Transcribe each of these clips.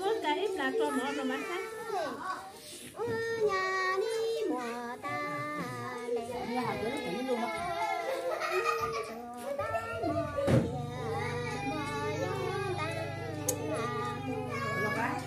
Muab ib plas tso mov rau mas saib. Ua cas?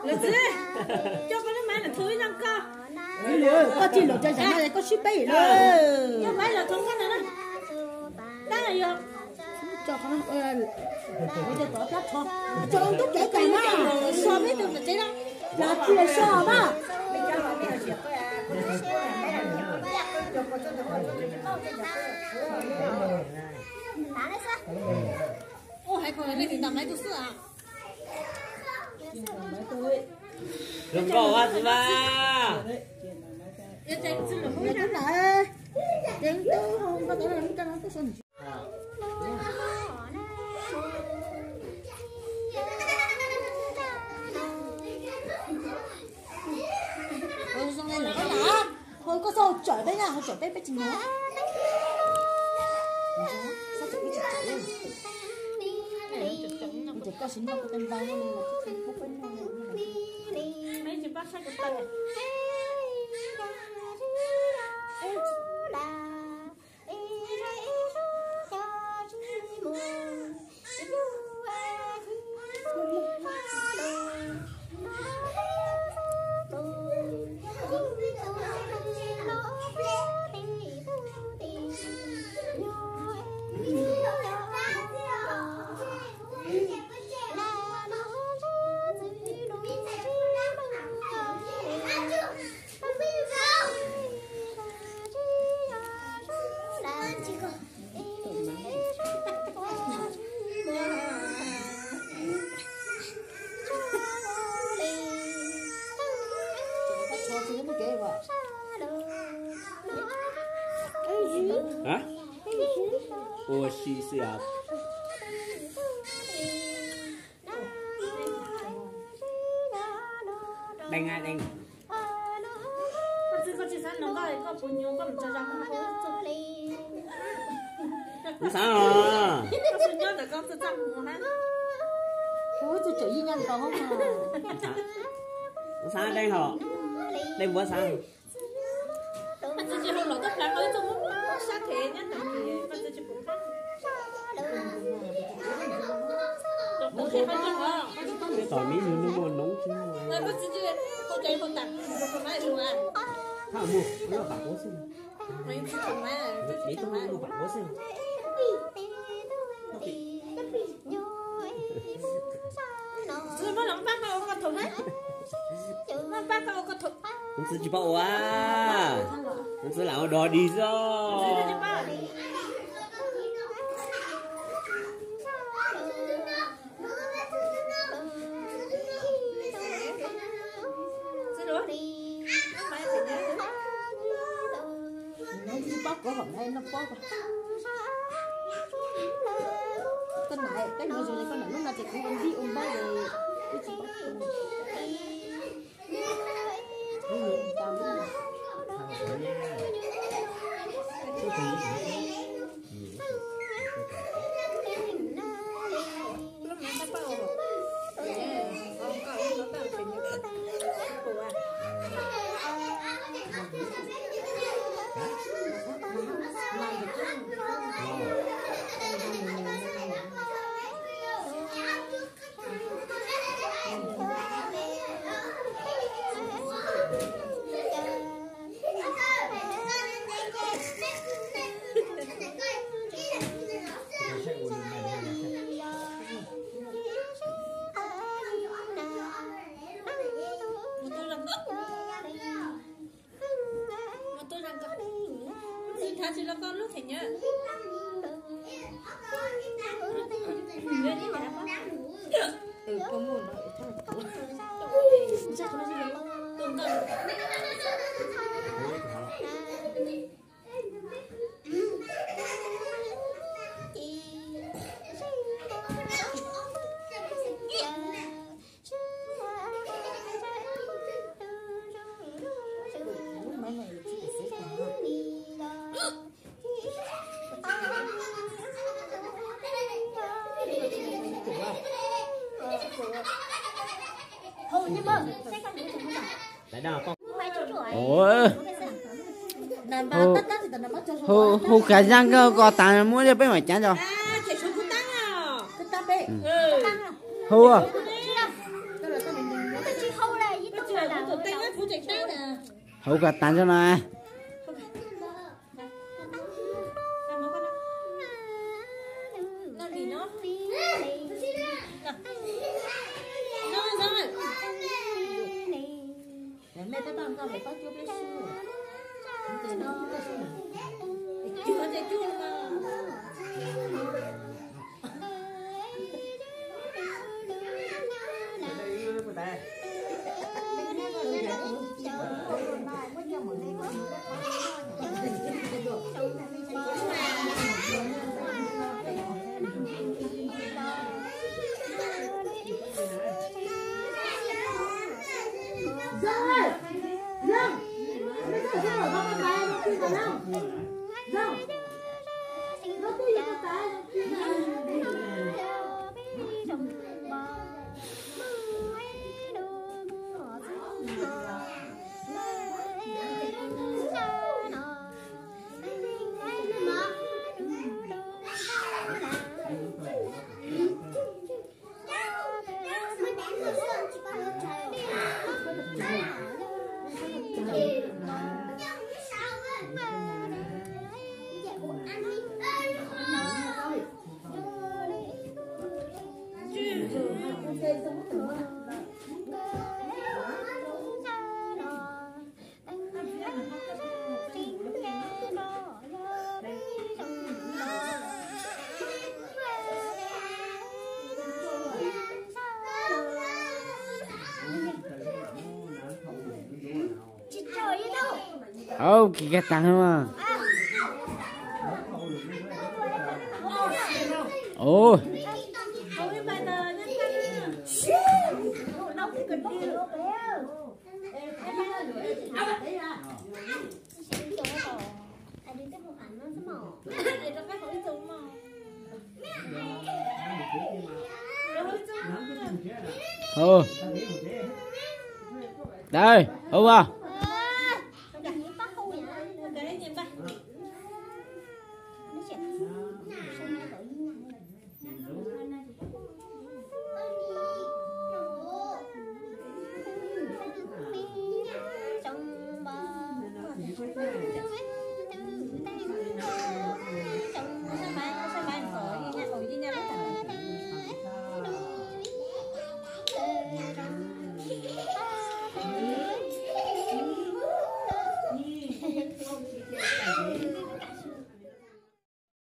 Lawv txiv, coj koj lub maiv los thov ib zaj koj. Koj tsis los cov zam no koj sib peb lawm. Coj maiv los thov koj no na. Tab yog Cov ntub kev cai na, so peb tus tsev na, los tsis so na. Ua hais kom leej twg ntam maiv tus xwb a. Zoo nkauj ua txiv mas. Ua zoo li lawm koj na, ua koj txhob hau tsawm peb na, hau tsawm peb peb tsis nyiam. Ces koj sim noj koj tej ntau no li los tsis pub peb noj li. Ua si xwb os. Deej a deej. Koj txiv, koj tsis xav nrog nkauj, koj puas nyuaj koj mus tso zog. Kuv xav os. Kuv tsis tseem yij nyob nkaus. Kuv xav deej hos. Deej npuav xav. Koj txiv tsis hau los koj plam koj ib txoj muab sab phem nyob nram koj txiv tsis pum qab. Tom miv nws muaj noob tsis muaj. Koj txiv tsis hau cov hau tas, hau maiv zus a. Thaj muaj, muaj pam quav xwb. Muaj pam quav xwb. Txiv muab los pab koj ua koj thaum na. Muab pab koj ua koj thaum. Kuv txiv tsis paub ua. Kuv txiv lam ua dog dig xwb. Tsis paub kuv hom na, noj pob. Koj na, peb mus zoo li koj na, lub no ces kuv ua npib ua npab li, twb tsis paub. Hu, hu kav zaj koj ko tas muab rau peb mam cav tso. Hu, hu ko tas tso no. Au, kis kag tas mas. Ua, hu, hu a.